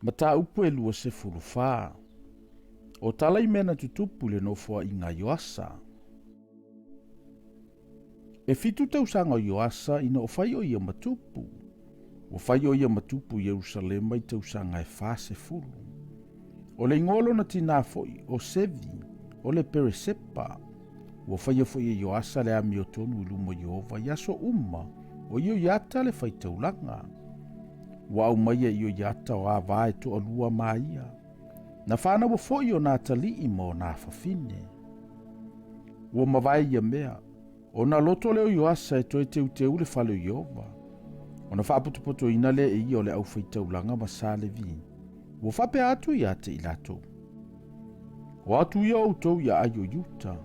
Mataupu e 24. O tala i mea na tutupu i le nofoaiga a Ioasa. E fitu tausaga o Ioasa ina o fai o ia ma tupu. Ua fai o ia ma tupu i Ierusalema i tausaga e 40. O le igoa o lona tinā foi, o Sevi, o le Peresepa. Ua faia foi e Ioasa le amiotonu i luma o Ieova i aso uma o Ioiata le faitaulaga. Ua aumaia e Ioiata o ava e toalua ma ia. Na fānaua foi o nā atalii ma o nā fafine. Ua mavae ia mea, ona loto lea o Ioasa e toe teuteu le fale o Ieova. Ona faapotopotoina lea e ia o le aufaitaulaga ma sa Levi. Ua faapea atu ia te i latou, O atu ia outou i aai o Iuta,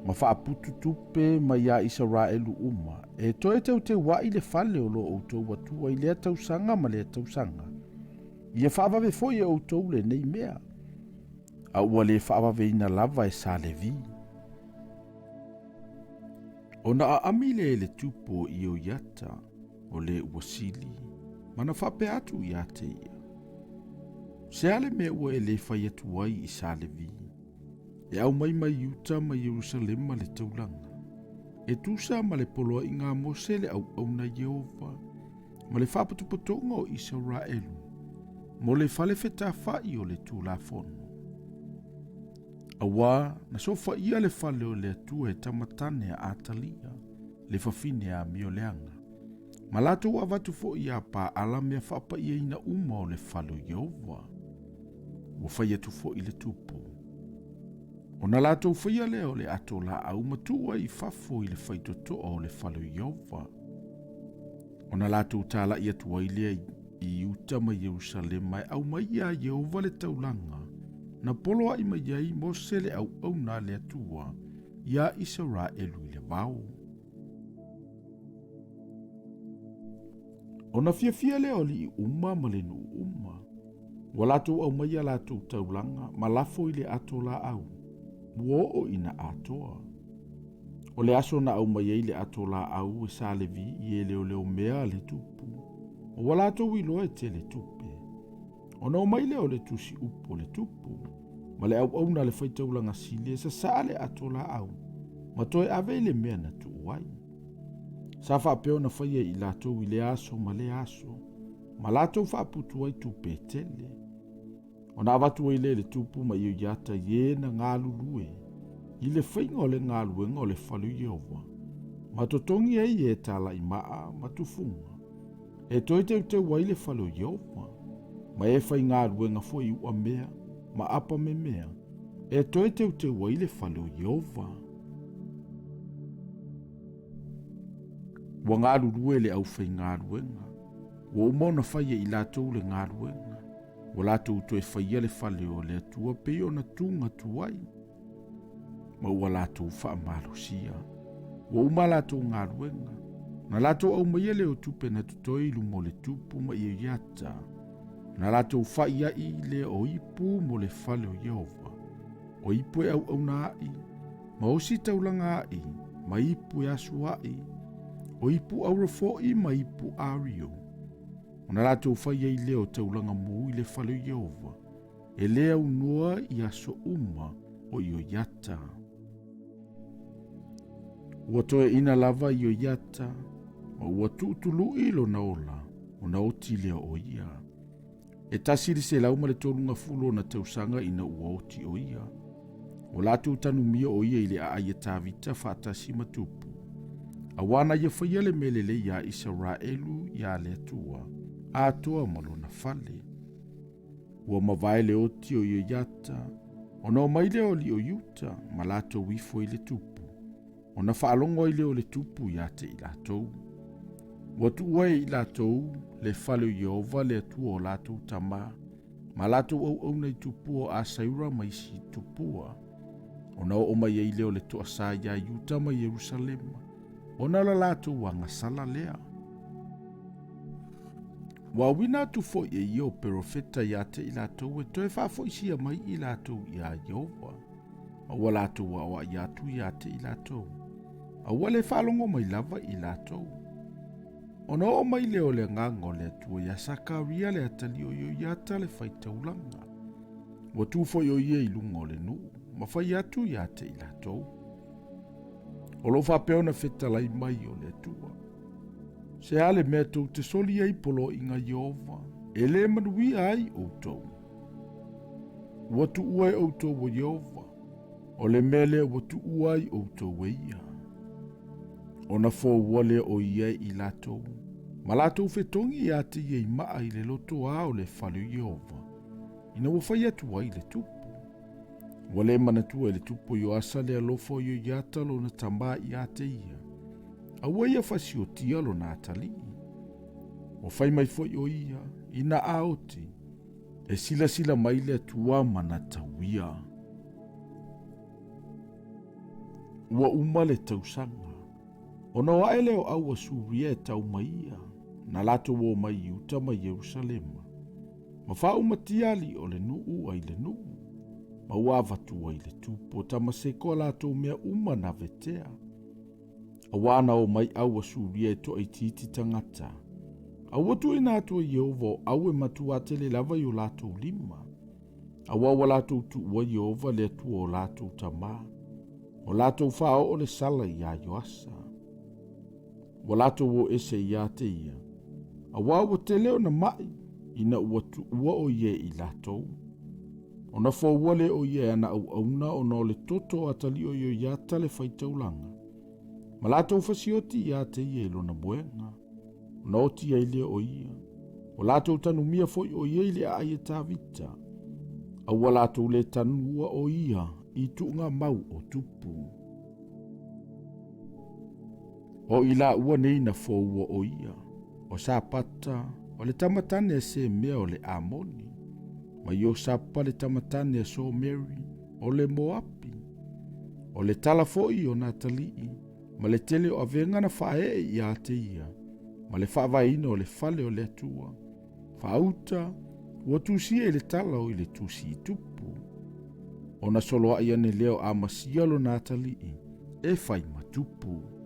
ma faaputu tupe mai iā Isaraelu uma, e toe teuteu ai le fale o lo outou Atua i lea tausaga ma lea tausaga. Ia faavave foi e outou lenei mea, a ua lē faavaveina lava e sa Levi. Ona aami lea e le tupu o Ioiata, o le ua sili, ma na faapea atu ia te ia, Se a le mea ua e lē fai atu ai i sa Levi, e aumai mai Iuta ma Ierusalema le taulaga, e tusa ma le poloaiga a Mose le auauna a Ieova, ma le faapotopotoga o Isaraelu, mo le fale fetafa'i o le Tulafono? Auā na sofaia le fale o le Atua e tamatane a Atalia, le fafine a Mioleaga, ma latou avatu foi iā Paala mea faapaiaina uma o le fale o Ieova. Ua fai atu foi le tupu. Ona latou faia lea o le ato laau ma tuu ai i fafo i le faitotoa o le fale o Ieova. Ona latou talaʻi atu ai lea i Iuta ma Ierusalema e aumai iā Ieova le taulaga na poloaʻi mai ai Mose le auauna a le Atua iā Isaraelu i le vao. Ona fiafia lea o alii uma ma le nuu uma, ua latou aumaia latou taulaga ma lafo i le ato laau, ua oo ina atoa. O le aso na aumai ai le ato laau e sa Levi i e leoleomea a le tupu, ma ua latou iloa e tele tupe. Ona omai lea o le tusi upu o le tupu, ma le auauna a le faitaulaga sili e sasaa le ato laau, ma toe ave i le mea na tuu ai. Sa faapea ona faia i latou i lea aso ma lea aso, ma latou faaputu ai tupe e tele. Ona avatu ai lea i le tupu ma Ioiata i e na galulue i le faiga o le galuega o le fale o Ieova, ma totogi ai e talai maa ma tufuga, e toe teuteu ai le fale o Ieova, ma e faigaluega foi i uamea ma apamemea, e toe teuteu ai le fale o Ieova. Ua galulue le aufaigaluega, ua uma ona fai e i latou le galuega, ua latou toe faia le fale o le Atua pei ona tuga tuai, ma ua latou faamalosia. Ua uma a latou galuega, na latou aumaia lea o tupe na totoe i luma o le tupu ma Ioiata, na latou fa'ia'i lea o ipu mo le fale o Ieova, o ipu e auauna a'i, ma osi taulaga a'i, ma ipu e asu a'i, o ipu auro fo'i ma ipu ario. Ona latou fai ai lea o taulaga mu i le fale o Ieova, e lē aunoa i aso uma o Ioiata. Ua toeaina lava Ioiata, ma ua tuutuluʻi lona ola, ona oti lea o ia. E 130 ona tausaga ina ua oti o ia. Ua latou tanumia o ia i le aai a Tavita faatasi ma tupu. Auā na ia faia le mea lelei iā Isaraelu iā le Atua, atoa ma lona fale. Ua mavae le oti o Ioiata, ona omai lea o alii o Iuta ma latou ifo i le tupu, ona faalogo ai lea o le tupu ia te i latou. Ua tuua e i latou le fale o Ieova le Atua o latou tamā, ma latou auauna i tupua o Asaira ma isi tupua. Ona oo mai ai lea o le toasā iā Iuta ma Ierusalema, ona o la latou agasala lea. Ua auina atu foi e ia o perofeta ia te i latou e toe faafoisia mai i latou iā Ieova, ma ua latou aoai atu ia te i latou, a ua le faalogo mai lava i latou. Ona oo mai lea o le agaga o le Atua ia Sakaria le atalii o Ioiata le faitaulaga. Ua tu foi o ia i luga o le nuu ma fai atu ia te i latou. O lo o faapea ona fetalai mai o le Atua. Se a le mea tou te soli ai poloaiga Ieova, e le manuia ai outou. Ua tuua e outou o Ieova, o le mea lea ua tuua ai outou e ia. Ona foua lea o ia i latou, ma latou fetogi ia te ia i maa i le lotoā o le fale o Ieova, ina ua fai atu ai le tupu. Ua le manatua e le tupu o Ioasa le alofa o Ioiata lona tamā ia te ia, a ua ia fasiotia lona atalii. Ua fai mai foi o ia, ina a oti, e silasila mai le Atua ma na tauia. Ua uma le tausaga. Ona o ae lea o au Asuria e tau mai ia, na latou o mai i uta ma Ierusalema. Ma faaumatia alii o le nuu ai le nuu, ma ua avatu ai le tupu o Tamaseko a latou mea uma na vetea. Auā na o mai au Asuria e toaitiiti tagata, a ua tuuina atu e Ieova o au e matuā tele lava i o latou lima. Auā ua latou tuua Ieova le Atua o latou tamā, ua latou faaoo le sala iā Ioasa. Ua latou o ese iā te ia, auā ua tele ona maʻi ina ua tuua o ia e i latou. Ona foua lea o ia e ana auauna ona o le toto o atalii o Ioiata le faitaulaga, ma latou fasioti iā te ia i lona moega. Ona oti ai lea o ia. Ua latou tanumia foi o ia i le aai e Tavita, a ua latou le tanua o ia i tuugamau o tupu. O i laua nei na foua o ia, o Sapata, o le tama tane a Semea o le Amoni, ma Iosapa le tama tane a Someri o le Moapi. O le tala foi o Natalii, ma le tele o avega na faaee ia te ia, ma le faavaeina o le fale o le Atua. Faauta, ua tusia i le tala o i le tusi i tupu. Ona soloai ane lea o Amasia lona atalii, e fai ma tupu.